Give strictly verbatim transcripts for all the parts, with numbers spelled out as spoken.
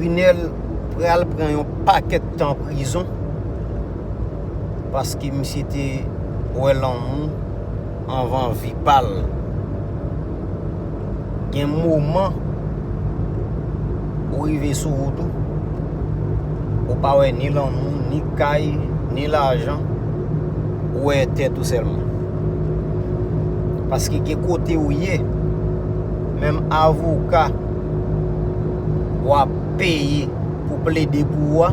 Kriminèl pral pran yon pakèt tan prizon paske misye te wè lanmou anvan vi pa l. Gen moman ou rive sou wout ou, ou pa wè ni lanmou, ni kay, ni lajan, ou wè tèt ou sèlman. Paske gen kote ou ye, menm avoka w ap peye pou plede pou ou a,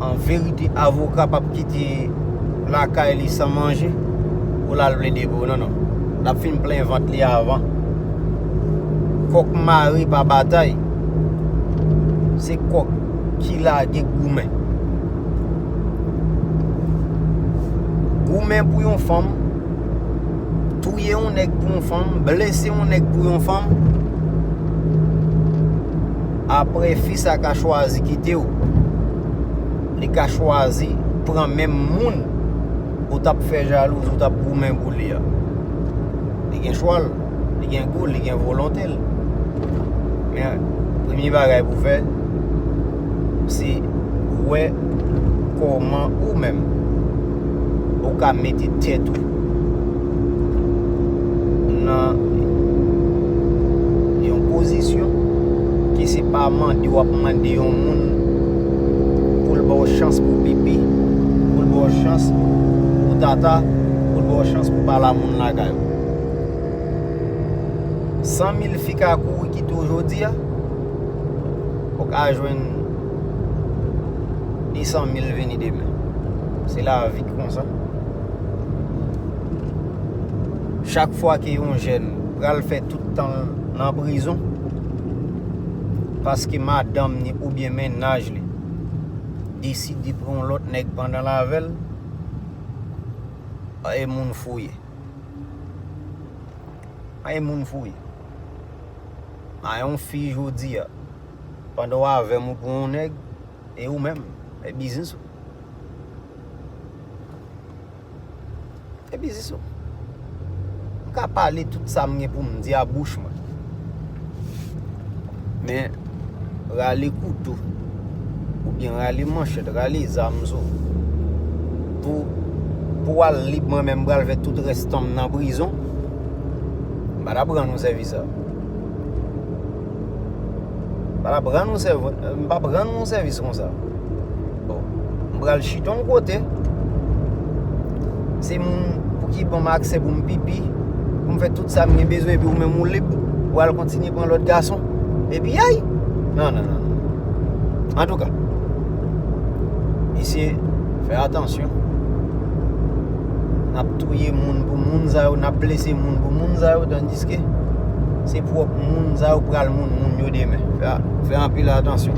an verite, avoka p ap kite lakay li san manje pou l al plede pou ou. Non, non. L ap fin plen vant li avan. Kòk mare pa batay. Se kòk ki lage goumen. Goumen pou yon fanm, touye yon nèg pou yon fanm, blese yon nèg pou yon fanm. Apre, fi sa ka chwazi kite w. Li ka chwazi pran menm moun ou t ap fè jalouzi, ou t ap goumen pou li a. Li gen chwa l, li gen gou l, li gen volonte l. Men, premye bagay pou fè, se wè kòman ou menm ou ka mete tèt ou nan yon pozisyon ke se pa mande w ap mande yon moun pou l ba w chans pou pipi, pou l ba w chans pou tata, pou l ba w chans pou pale a moun lakay ou. San mil fi ka kouri kite w jodi a, ou ka jwenn de san mil vini demen. Se lavi ki konsa. Chak fwa ke yon jèn pral fè tout tan l nan prizon, paske madanm ni oubyen mennaj li deside pran yon lòt nèg pandan l avè l, e moun fouye. Ay moun fouye. Ay yon fi jodi a, pandan w avè m ou pran yon nèg, e ou menm, e biznis ou. E biznis ou. M ka pale tout sa m gen pou m di a bouch mwen. Men, rale kouto, oubyen rale manchèt, rale zam sou, pou, pou w al lib, mwen menm m pral fè tout rès tan m nan prizon, m pa t ap rann ou sèvis sa. M pa t ap rann ou sèv-, m p ap rann ou sèvis konsa. Bon, m pral chita yon kote. Se moun pou ki ban m aksè pou m pipi, pou m fè tout sa m gen bezwen, epi ou menm ou lib, ou al kontinye pran lòt gason. Epi ay! Non, non, non, non. Antouka, mesye, fè atansyon. N ap touye moun pou moun sa yo, n ap blese moun pou moun sa yo, tandiske se pwòp moun sa yo pral moun moun yo demen. Fè, fè anpil atansyon.